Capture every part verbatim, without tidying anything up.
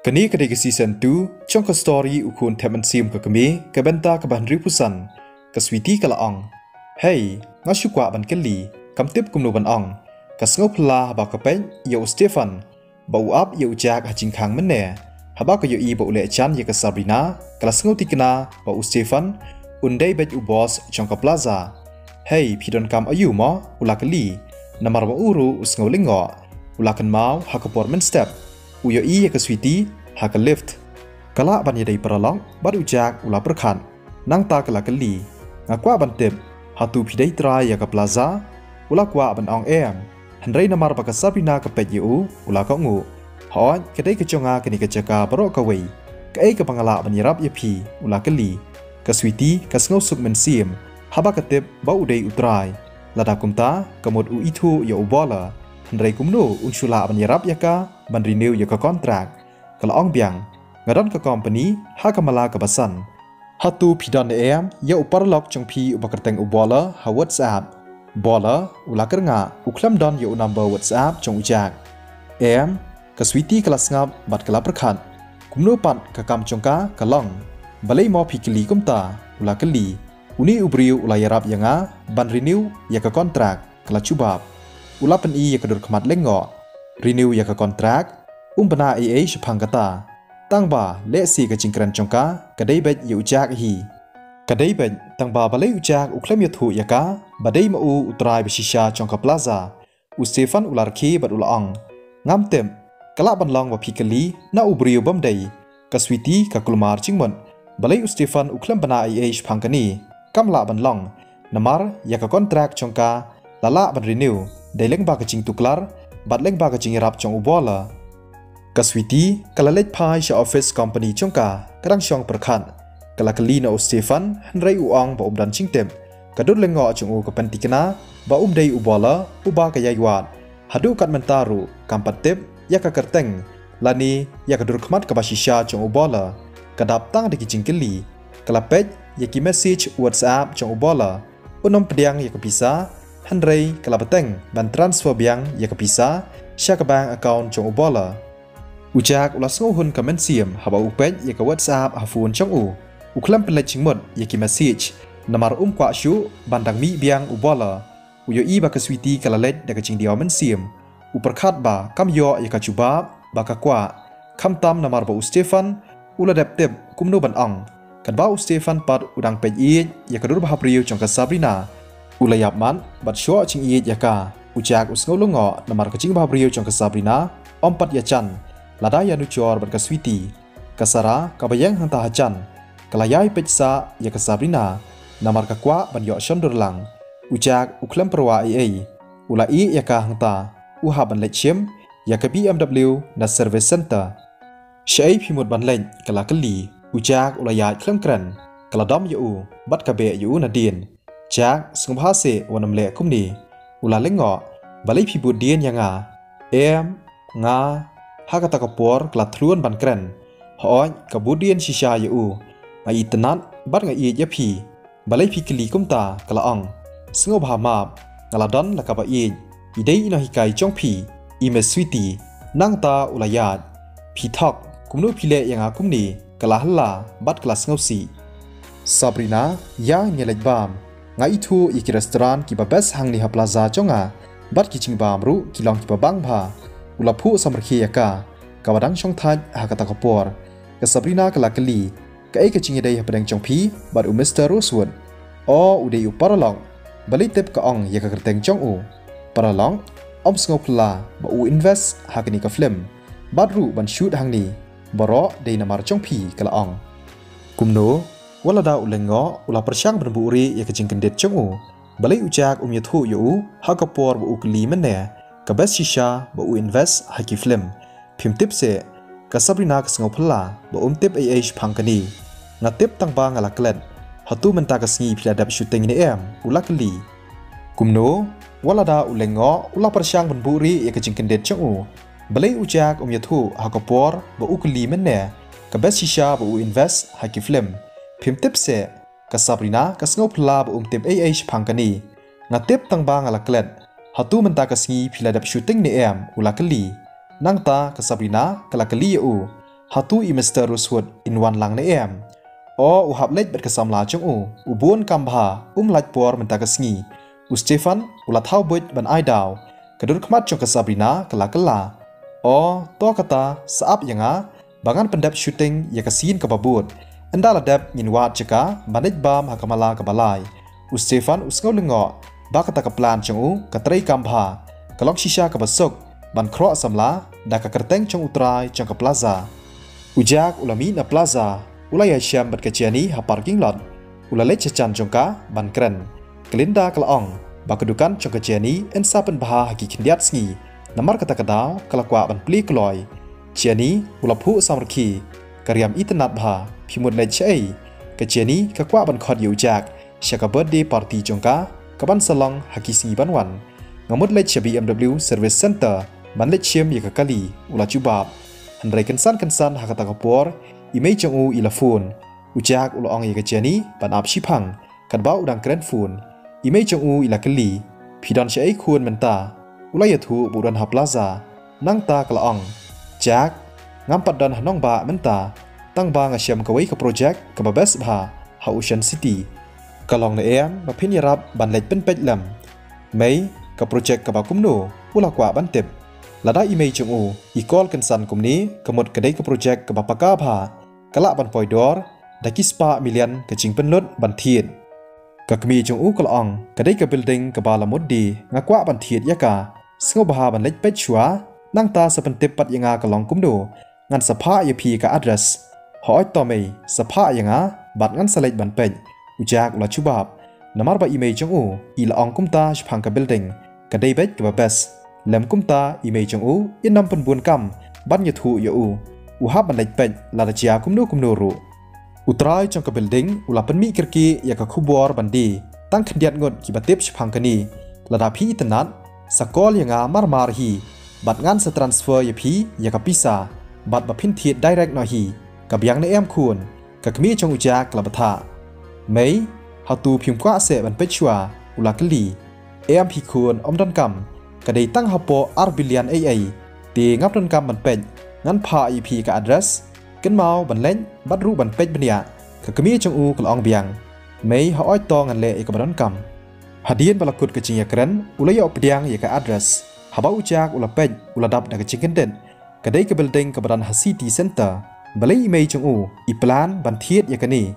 Kane ka dei ka season two jong ka story U Khun Thep Mynsiem ka Kmie, ka bynta kaba hynriew phew san. Ka Sweety ka la ong, "Hei, nga shu kwah ban kylli, kam tip kumno ban ong." Ka sngew phylla haba ka peit ïa u Stefan ba u ap ïa u Jack ha jingkhang mynne. Haba ka ïohi ba u leh jan ïa ka Sabrina, ka la sngew thikna ba u Stefan un dei beit u boss jong ka plaza. "Hei, phi donkam aïu mo?" u la kylli. Namar ba u ruh u sngew lyngngoh, u la kynmaw ha ka por mynstep u ïohi ïa ka Sweety ha ka lift. Ka lah ban ïadei paralok bad u Jack u la pyrkhat. Nangta ka la kylli, "Nga kwah ban tip, hato phi dei trai ïa ka plaza?" U la kwah ban ong em, hynrei namar ba ka Sabrina ka peit ïa u, u la kohnguh. "Hooid, ka dei ka jong nga kane ka jaka baroh kawei. Kaei kaba nga lah ban ïarap ïa phi?" u la kylli. Ka Sweety ka sngew suk mynsiem haba ka tip ba u dei u trai. Lada kumta, ka mut u ithuh ïa u Bowler. Hynrei kumno un shu lah ban ïarap ïa ka ban renew ïa ka kontrak? Ka la ong biang, "Nga don ka kompani ha ka mala kaba san. Hato phi don ne em ïa u paralok jong phi uba kyrteng u Bowler ha WhatsApp?" Bowler u la kyrngah, u khlem don ïa u number WhatsApp jong u Jack. "Em?" Ka Sweety ka la sngap bad ka la pyrkhat. "Kumno pat ka kam jong ka ka long? Balei mo phi kylli kumta?" u la kylli. "Une u briew u la ïarap ïa nga ban renew ïa ka kontrak," ka la jubab. U la pyni ïa ka dur khmat lyngngoh. "Renew ïa ka kontrak? Um bna ei ei shaphang kata. Tang ba lehse ka jingkren jong ka ka dei beit ïa u Jack hi. Ka dei beit tang ba balei u Jack u khlem ïathuh ïa ka ba dei ma u u trai ba shisha jong ka plaza." U Stefan u la rkhie bad u la ong, "Ngam tip. Ka lah ban long ba phi kylli na u briew bym dei." Ka Sweety ka kulmar jingmut. Balei u Stefan u khlem bna ei ei shaphang kane? Kam lah ban long. Namar ïa ka kontrak jong ka la lah ban renew, dei lyngba ka jingtuklar bad lyngba ka jingïarap jong u Bowler. Ka Sweety ka la leit phai sha office company jong ka, ka dang shong pyrkhat. Ka la kylli na u Stefan, hynrei u ong ba um don jingtip. Ka dur lyngngoh jong u ka pynthikna ba um dei u Bowler uba ka ïai wad. Haduh kat mynta ruh kam pat tip ïa ka kyrteng lane ïa ka dur khmat kaba shisha jong u Bowler. Ka dap tang da ki jingkylli. Ka la peit ïa ki message WhatsApp jong u Bowler. Un ym pdiang ïa ka pisa, hynrei ka la bteng ban transfer biang ïa ka pisa sha ka bank account jong u Bowler. U Jack u la sngew hun ka mynsiem haba u peit ïa ka WhatsApp ha phone jong u. U khlem pynleit jingmut ïa ki message, namar um kwah shuh ban dang mih biang u Bowler. U ïohi ba ka Sweety ka la leit da ka jingdiaw mynsiem. U pyrkhat ba kam ïoh ïa ka jubab ba ka kwah. Khamtam namar ba u Stefan u la dep tip kumno ban ong. Katba u Stefan pat u dang peit ïeit ïa ka dur bhabriew jong ka Sabrina, u la ïap mat bad shoh jingïeit ïa ka. U Jack u sngew lyngngoh namar ka jingbhabriew jong ka Sabrina ym pat ïajan lada ïa nujor bad ka Sweety. Ka Sarah kaba ïeng hangta hajan ka la ïai peit sah ïa ka Sabrina namar ka kwah ban ïoh shon dur lang. U Jack u khlem pyrwa ei ei, u la ïeh ïa ka hangta. U hap ban leit shim ïa ka B M W na service center. "Shaei phi mut ban leit?" ka la kylli. U Jack u la ïaid khlem kren. Ka la dom ïa u bad ka beh ïa u nadien. "Jack, sngewbha seh wat nym leh kumne." U la lyngngoh. "Balei phi bud dien ïa nga?" "Em, nga, ha kata ka por ka la thlun ban kren. Hooid, ka bud dien shisha ïa u. Nga itynnad bad nga ïeit ïa phi. Balei phi kylli kumta?" ka la ong. "Sngewbha map, nga la don la kaba ïeit. I dei i nonghikai jong phi, i Miss Sweety." Nangta u la ïaid. "Phi thok, kumno phi leh ïa nga kumne?" ka la halla bad ka la sngewsih. "Sabrina, ïa ngi leit bam. Nga ithuh ïa ki restaurant kiba best hangne ha plaza jong nga, bad ki jingbam ruh ki long kiba bang bha." U la phuh samrkhie ïa ka, kaba dang shongthait ha kata ka por. Ka Sabrina ka la kylli, "Kaei ka jingïadei hapdeng jong phi bad u Mister Rosewood?" "O, u dei u paralok. Balei tip ka ong ïa ka kyrteng jong u? Paralok, ym sngewphylla ba u invest ha kane ka film bad ruh ban shoot hangne. Baroh dei namar jong phi," ka la ong. "Kumno, wat lada u lyngngoh, u la pyrshang ban buhrieh ïa ka jingkyndit jong u? Balei u Jack um ïathuh ïa u ha ka por ba u kylli mynne? Ka best shisha ba u invest ha ki film. Phim tip seh, ka Sabrina ka sngewphylla ba um tip ei ei shaphang kane. Nga tip tang ba nga la klet. Hato mynta ka sngi phi la dep shooting ne em?" u la kylli. "Kumno, wat lada u lyngngoh, u la pyrshang ban buhrieh ïa ka jingkyndit jong u? Balei u Jack um ïathuh ha ka por ba u kylli mynne? Ka best shisha ba u invest ha ki film. Phim tip seh, ka Sabrina ka sngewphylla ba um tip ei ei shaphang kane. Nga tip tang ba nga la klet. Hato mynta ka sngi phi la dep shooting ne em?" u la kylli. Nangta ka Sabrina ka la kylli ïa u, Hato i Mister Rosewood in wan lang ne em? O, u hap leit bad ka samla jong u. U bun kam bha, um lait por mynta ka sngi. U Stefan u la thaw buit ban ai daw. Ka dur khmat jong ka Sabrina ka la kylla. O, to kata, sa ap ïa nga ba ngan pyndep shooting ïa ka scene kaba bud. Ynda la dep ngin wad jaka ban leit bam ha ka mala kaba lai. U Stefan u sngew lyngngoh ba kata ka plan jong u ka trei kam bha. Ka long shisha kaba suk ban khroh samla da ka kyrteng jong u trai jong ka plaza. U Jack u la mih na plaza, u la ïashem bad ka Jenny ha parking lot. U la leit sha jan jong ka ban kren. Ka Linda ka la ong ba ka dukan jong ka Jenny yn sa pynbha ha ki khyndiat sngi. Namar kata ka daw ka la kwah ban plie kloi. Jenny u la phuh samrkhie. Ka riam itynnad bha, phi mut leit shaei? Ka Jenny ka kwah ban khot ïa u Jack sha ka birthday party jong ka kaban sa long ha ki sngi ban wan. Nga mut leit sha B M W Service Center ban leit shim ïa ka kali, u la jubab. Hynrei kynsan kynsan ha kata ka por i mei jong u i la phone. U Jack u la ong ïa ka Jenny ban ap shiphang. Katba u dang kren phone, i mei jong u i la kylli, phi don shaei khun mynta? U la ïathuh ba u don ha plaza. Nangta ka la ong, Jack, ngam pat don ha nongbah mynta, tang ba nga shem kawei ka project kaba best bha ha Ocean City. Ka long ne em ba phin ïarap ban leit pynpeit lem? Mei, ka project kaba kumno? U la kwah ban tip. Lada i mei jong u i call kynsan kumne, ka mut ka dei ka project kaba paka bha. Ka lah ban poi dor da ki spah million ka jingpynlut ban thied. Ka kmie jong u ka la ong, ka dei ka building kaba la mut die, nga kwah ban thied ïa ka. Sngewbha ban leit peit shuwa, nangta sa pyntip pat ïa nga ka long kumno. Ngan sa phah ïa phi ka address. Hooid to mei, sa phah ïa nga bad ngan sa leit ban peit. U Jack u la jubab. Namar ba i mei jong u i la ong kumta shaphang ka building, ka dei beit kaba best. Lem kumta i mei jong u in ym pynbun kam ban ïathuh ïa u. U hap ban leit peit lada jia kumno kumno ruh. U trai jong ka building u la pynmih kyrkieh ïa ka khubor ban die. Tang khyndiat ngut kiba tip shaphang kane. Lada phi itynnad, sa call ïa nga mar mar hi bad ngan sa transfer ïa phi ïa ka pisa bad ba phin thied direct noh hi. Ka biang ne em khun? Ka kmie jong u Jack ka la bthah. Mei, hato phim kwah seh ban peit shuwa? U la kylli. Em phi khun, ym donkam. Ka dei tang hapoh ar billion ei ei. Te ngam donkam ban peit. Ngan phah ïa phi ka address. Kynmaw ban leit bad ruh ban peit bniah. Ka kmie jong u ka la ong biang. Mei, hooid to ngan leh ïa kaba donkam. Hadien ba la kut ka jingïakren, u la ïoh pdiang ïa ka address. Haba u Jack u la peit, u la dap da ka jingkyndit. Ka dei ka building kaba don ha city center. Balei i mei jong u i plan ban thied ïa kane?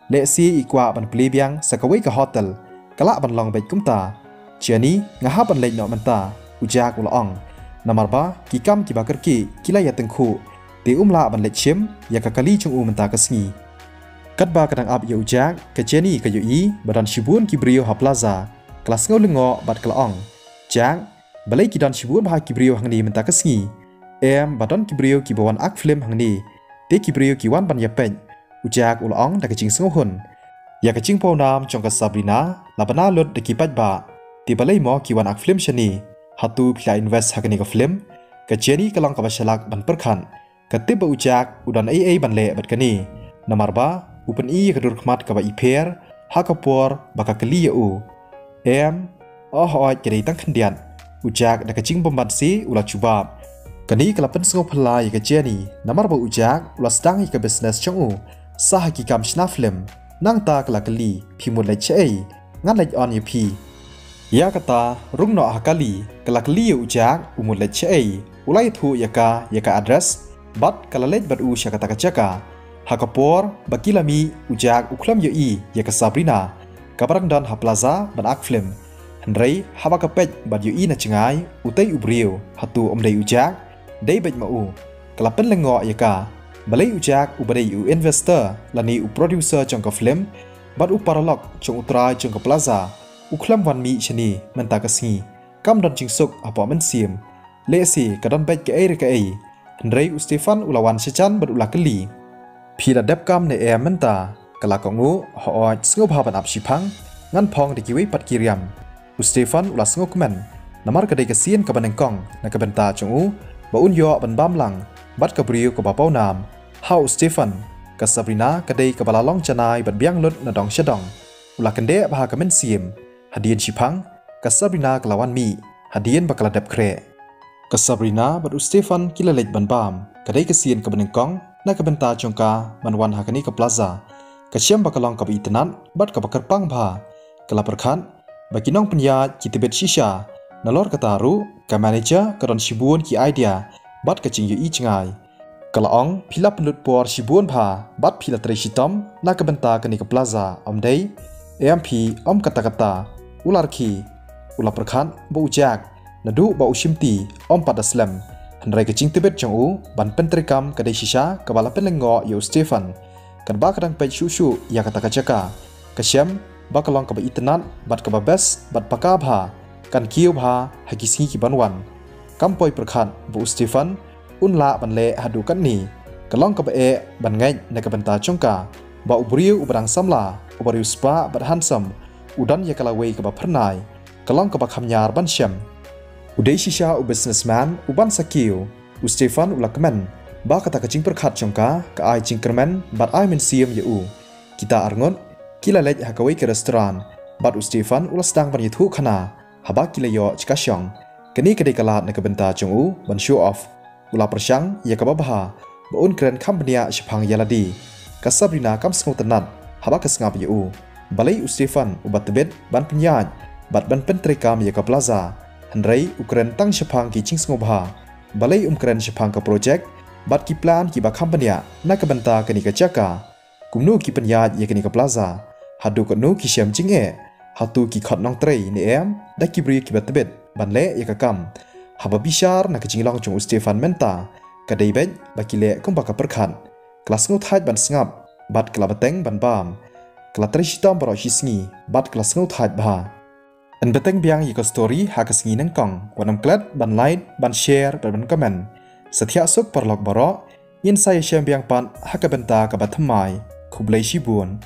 Lehse i kwah ban plie biang sa kawei ka hotel. Ka lah ban long beit kumta. Jenny, nga hap ban leit noh mynta, u Jack u la ong. Namar ba ki kam kiba kyrkieh ki la ïatyngkhuh, te um lah ban leit shim ïa ka kali jong u mynta ka sngi. Katba ka dang ap ïa u Jack, ka Jenny ka ïohi ba don shibun ki briew ha plaza. Ka la sngew lyngngoh bad ka la ong, Jack, balei ki don shibun bha ki briew hangne mynta ka sngi? Em, ba don ki briew kiba wan act film hangne. Te ki briew ki wan ban ïapeit, u Jack u la ong da ka jingsngewhun. Ïa ka jingpawnam jong ka Sabrina la bna lut da ki paidbah. Te balei mo ki wan act film shane? Hato phi la invest ha kane ka film? Ka Jenny ka long kaba shalak ban pyrkhat. Ka tip ba u Jack u don ei ei ban leh bad kane. Namar ba u pyni ïa ka dur khmat kaba i pher ha ka por ba ka kylli ïa u. Em, oh hooid, ka dei tang khyndiat, u Jack da ka jingbymbanse u la jubab. Kane ka la pynsngewphylla ïa ka Jenny, namar ba u Jack u la sdang ïa ka business jong u sa ha ki kam shna film. Nangta ka la kylli, phi mut leit shaei? Ngan leit on ïa phi. Ïa kata, rung noh ha kali, ka la kylli ïa u Jack u mut leit shaei. U la ïathuh ïa ka ïa ka address bad ka la leit bad u sha kata ka jaka. Ha ka por ba ki la mih, u Jack u khlem ïohi ïa ka Sabrina kaba dang don ha plaza ban act film. Hynrei haba ka peit bad ïohi na jngai, utei u briew, hato ym dei u Jack? Dei beit ma u. Ka la pynlyngngoh ïa ka. Balei u Jack uba dei u investor lane u producer jong ka film bad u paralok jong u trai jong ka plaza u khlem wan mih shane mynta ka sngi? Kam don jingsuk hapoh mynsiem. Lehse ka don beit kaei re kaei. Hynrei u Stefan u la wan shajan bad u la kylli, phi la dep kam ne em mynta? Ka la kohnguh, hooid, sngewbha ban ap shiphang, ngan phong da kiwei pat ki riam. U Stefan u la sngewkmen namar ka dei ka sien kaba nyngkong na ka bynta jong u ba un ïoh ban bam lang bad ka briew kaba pawnam. Ha u Stefan, ka Sabrina ka dei kaba la long janai bad biang lut na dong sha dong. U la kyndeh bha ka mynsiem. Hadien shiphang, ka Sabrina ka la wan mih hadien ba ka la dep khreh. Ka Sabrina bad u Stefan ki la leit ban bam. Ka dei ka sien kaba nyngkong na ka bynta jong ka ban wan ha kane ka plaza. Ka shem ba ka long kaba itynnad bad kaba kyrpang bha. Ka la pyrkhat ba ki nongpynïaid ki tbit shisha. Nalor kata ruh ka manager ka don shibun ki idea bad ka jingïohi jngai. Ka la ong, phi la pynlut por shibun bha bad phi la trei shitom na ka bynta kane ka plaza, ym dei? Em phi, ym kata kata. U la rkhie, u la pyrkhat ba u jak, naduh ba u shimti ym pat da slem. Hynrei ka jingtbit jong u ban pyntreikam ka dei shisha kaba la pynlyngngoh ïa u Stefan. Katba ka dang peit shuh shuh ïa kata ka jaka, ka shem ba ka long kaba itynnad bad kaba best bad paka bha. Kan kiew bha ha ki sngi ki ban wan. Kam poi pyrkhat ba u Stefan un lah ban leh haduh katne. Ka long kaba eh ban ngeit na ka bynta jong ka ba u briew uba dang samla, uba riewspah bad handsome, u don ïa ka lawei kaba phyrnai. Ka long kaba kham ñiar ban shem. U dei shisha u businessman uban sa kiew. U Stefan u la kmen ba kata ka jingpyrkhat jong ka ka ai jingkyrmen bad ai mynsiem ïa u. Kita arngut ki la leit ha kawei ka restaurant bad u Stefan u la sdang ban ïathuh khana haba ki la ïoh jaka shong. Kane ka dei ka lad na ka bynta jong u ban show off. U la pyrshang ïa kaba bha ba un kren kham bniah shaphang ïa lade. Ka Sabrina kam sngewtynnad haba ka sngap ïa u. Balei u Stefan uba tbit ban pynïaid bad ban pyntreikam ïa ka plaza, hynrei u kren tang shaphang ki jingsngewbha. Balei um kren shaphang ka project bad ki plan kiba kham bniah na ka bynta kane ka jaka? Kumno ki pynïaid ïa kane ka plaza? Haduh katno ki shem jingeh? Hato ki khot nongtrei ne em da ki briew kiba tbit ban leh ïa ka kam? Haba bishar na ka jinglong jong u Stefan mynta, ka dei beit ba ki leh kumba ka pyrkhat. Ka la sngewthait ban sngap bad ka la bteng ban bam. Ka la trei shitom baroh shisngi bad ka la sngewthait bha. Yn bteng biang ïa ka story ha ka sngi nyngkong. Wat nym klet ban like, ban share bad ban comment. Sa thiah suk paralok baroh. Ngin sa ïashem biang pat ha ka bynta kaba thymmai. Khublei shibun.